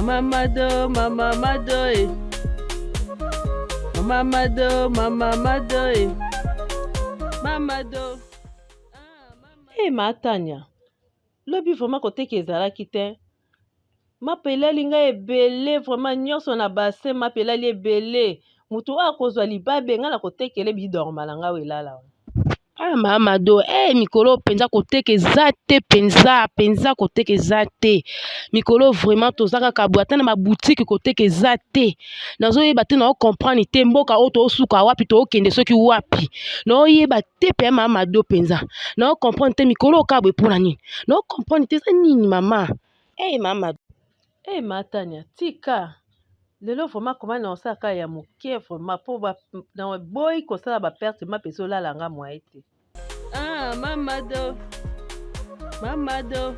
Mama Mado, Mama Mado, eh. Mama Mado, Mama Mado, eh. Mama Do. Hey, ma Tania, lobi vraiment koteka ezalaki te. Mapa elali ngai ebele vraiment nyonso na bassin mapa elali ebele. Moto oyo akozwa libabe ngai nakotekele bidorma na ngai oyo elala wana. Ah mama Mado, eh mikolo mpenza koteka eza te mpenza mpenza koteka eza te mikolo vraiment toza kaka boye ata na ba boutique koteka eza te nazoyeba te nao comprendre te mboka oyo tosuka wapi tokende soki wapi naoyeba te mpe mama Mado mpenza nao comprendre te mikolo oyo kaka boye mpona nini nao comprendre te eza nini mama eh mama Eh ma Tania, tika lelo vraiment koma na osala kaka ya moke vraiment po ba na boyi kosala ba perte mapa ezolala nga moyen te. Ah mama do, mama do,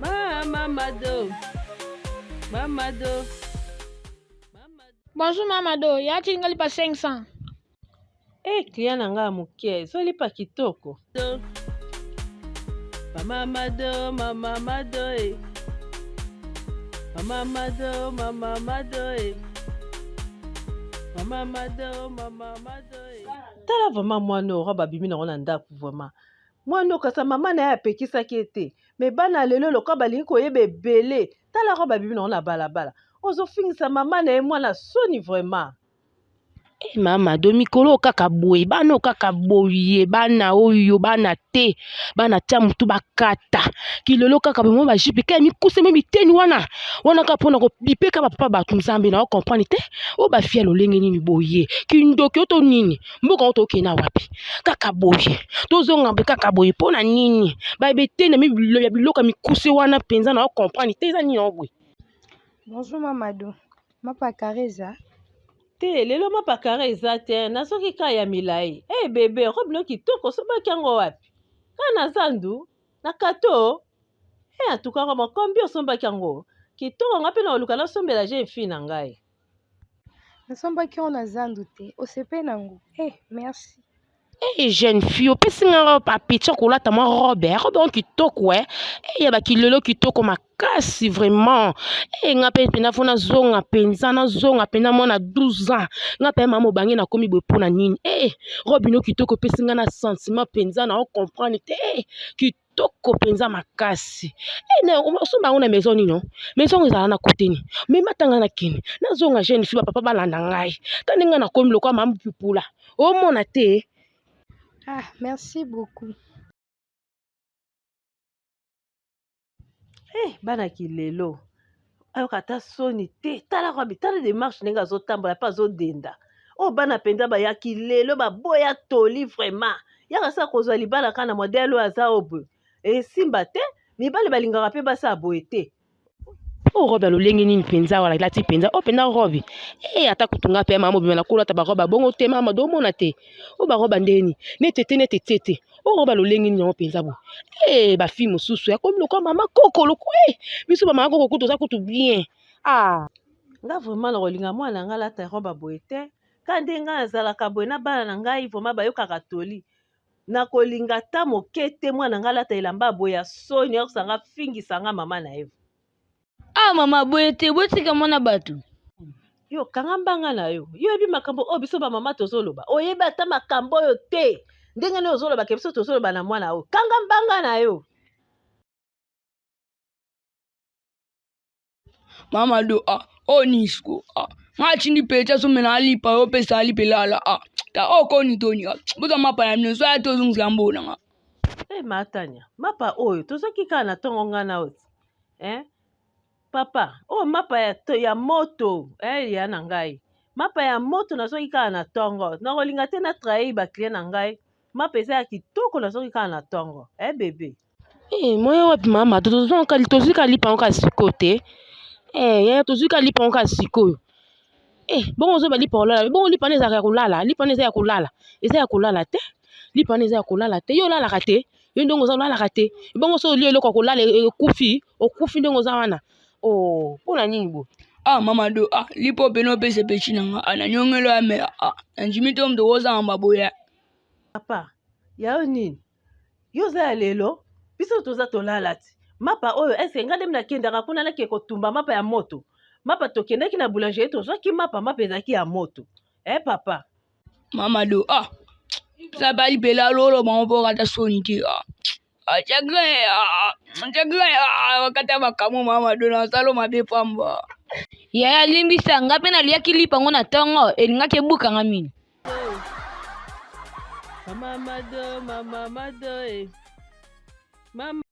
ma mama do, mama do. Bonjour mama do, ya tindi nga lipa 500. Eh client na nga ya moke ezolipa kitoko. Do. Mama mado, mama mado eh. Mama mado, mama mado eh. Mama mado, mama mado eh. Tala vraiment mwana oyo robe abimi nango na ndako vraiment. Mwana oyo kasa mama na ye apekisaki ye te. Mais bana lelo lokola balingi koyeba ebele. Tala robe abimi nango na balabala. Ozofingisa mama na ye mwana soni vraiment. Eh mama do mikolo oyo kaka boye bana oyo kaka boye bana oyo bana te bana tia motu bakata kilelo kaka boye mwa bajipe kaka mikuse mpe biteni wana wana kaka mpona bipeka bapapa bato nzambe na okomprendre te oyo bafia lolenge nini boye kindoki oyo to nini mboka oyo tokenda wapi kaka boye tozonga mpe kaka boye mpo na nini babeteni ya biloko ya mikuse wana mpenza na okomprendre te eza nini yango boye Bonjour Mamadou. Mapa carré eza? Te lelo mapa carré eza te nazoki kaka ya milai. Eh hey, bebe robe no kitoko osombaki yango wapi? Kaka na zandu na kato. Eh en tout cas robe combien osombaki yango? Kitoko nga mpe na koluka nasombela jeune fille na ngai. Nasombaki yango na zandu te. Osepeli na yango? Eh merci. Hey, jeune fille opesi nga apeti ya kolata mwa robe eh, robe yango kitoko e eh, ya bakilelo kitoko makasi vraiment hey, nga mpe mpenza fo nazonga mpenza nazonga mpenza mwana 12 ans nga mpe mama mobange nakomi boye mpo na nini hey, robe ino kitoko opesi nga na sentiment mpenza na ocomprendre te hey, kitoko mpenza makasi eh, osomba yango na maison nini maison yango ezala na kote nini mema ata ngai nakende nazonga jeune fille bapapa balanda ngai ta ndenge ngai nakomi lokola mama pupula omona te ah merci beaucoup Eh, bana kilelo ayoka ata soni te tala robi tala demarche ndenge azotambola mpe azodenda oyo bana mpenza bayaki lelo baboya toli vraiment yaka saka kozwa libala kaka na modele oyo aza oyo boye esimba te mibali balingaka mpe basala boye te oyo robe ya lolenge nini mpenza wana elati mpenza oyo mpenza robe e ata kutu nga mpe mama mobima nakolata barobe ya bongo te mama domona te oyo barobe ya ndenge nini nete te nete te te oyo robe ya lolenge nini yango mpenza boye e bafille mosusu yakomi lokola mama koko loko e biso bamama koko kutu oza kutu bien ah nga vraiment nakolinga mwana na ngai alata robe ya boye te ka nde ngai nazalaka boye na bana na ngai vraiment bayokaka toli nakolinga ata moke te mwana ngai alata elamba ya boye ya soni akosa nga fingisa nga mama na ye Ah mama boye te botika mwana bato. Yo kanga mbanga na yo. Yo oyebi makambo oyo biso ba mama tozoloba. Oyebi ata makambo oyo te. Ndenge nini ozoloba ke biso tozoloba na mwana oyo. Kanga mbanga na yo. Mama do ah oyo nini siko ah nga atindi peti asomela alipa yo opesa alipa elala ah ta oyo koni toni ah bozwa mapa na bino so aya te ozongisela mbongo na nga. Eh matanya mapa oyo tozoki kaka na ntongo nga na oti eh papa oyo mapa ya, ya moto eh, ya na ngai mapa ya moto nazwaki kaka na ntongo nakolinga te na trahir ba client na ngai mapa eza ya kitoko nazwaki kaka na ntongo eh bebe Eh, moyen wapi mama tozwi ka lipa yango kaka sikoyo te eh, yaya tozwi ka lipa yango kaka sikoyo eh, bongo ozoba lipa olala bongo lipa wana ezalaka ya kolala lipa wana eza ya kolala eza ya kolala te lipa wana eza ya kolala te yo olalaka te yo ndenge oza olalaka te bongo soki olie eloko ya kolala ekufi okufi ndenge oza wana oh mpo na nini boye ah mama do ah lipa opene opesa peti na nga ah nanyongelo ya mea ah nandimi te moto okozanga maboya papa ya yo nini yo oza ya lelo biso toza tolala ti mapa oyo eske ngai nde nakendaka kuna nake kotumba mapa ya moto Mapa tokendaki na boulangerie tozwaki mapa, mapa ezalaki ya moto. Eh papa. Mama do ah sabali pela lolo bango mpo kata soni te ah ah chagrin ah chagrin ah kata makambo mama do na salo mabe pamba. Yaya limbisa nga mpe naliaki lipa ngo na ntongo elingaki ebuka nga mino. Mama mado, mama mado, eh. Mama.